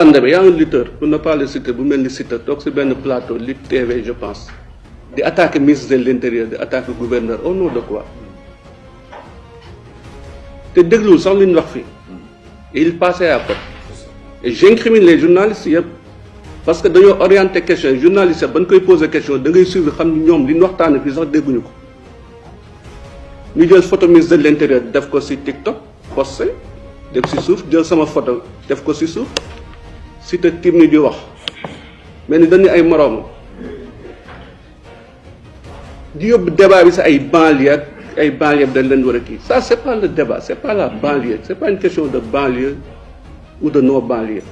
Il y a un lutteur, pour ne pas le citer, vous me citer, donc c'est bien le plateau, Lutte TV, je pense, d'attaquer le ministre de l'Intérieur, d'attaquer le gouverneur, au nom de quoi? Tu déglou sans l'une leur fille. Et il passait à côté. Et j'incrimine les journalistes, parce que dañoo orienté question journaliste ba ñu koy posé question da ngay suivre xam ni ñoom li ñu waxtaanee fii sax dégguñu ko ñu jël photo ministre de l'Intérieur def ko ci TikTok posté def ci suuf jël sama photo def ko ci suuf si te tim ni di wax mel ni dañu ay moroom di yóbbu débat bi ci ay banlieue dañ leen war a kii ça c'est pas le débat c'est pas la banlieue c'est pas une question de banlieue ou de non banlieue.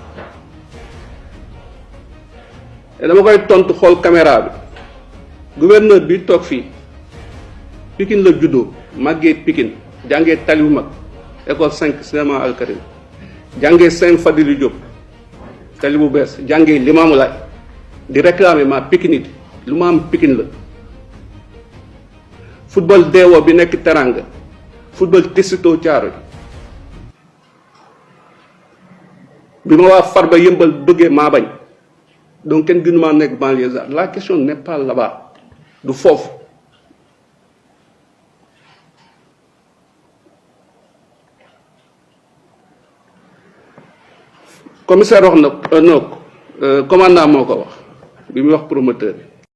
Et dama koy tontu xool caméra bi gouverneur bi toog fii Pikine la juddoo màggee Pikine jàngee tali bu mag école 5 cinéma Alkarim jàngee Saint Fadilou Diop tali bu bees jàngee Limamou Laye di réclamer ma Pikinité lu ma am Pikine la football deewoo bi nekk Teranga football Tessito Thiaroye bi ma waa Farba Yëmbal bëggee maa bañ. Donc, la question n'est pas là-bas, du fauve. Commissaire commandant Moko, promoteur.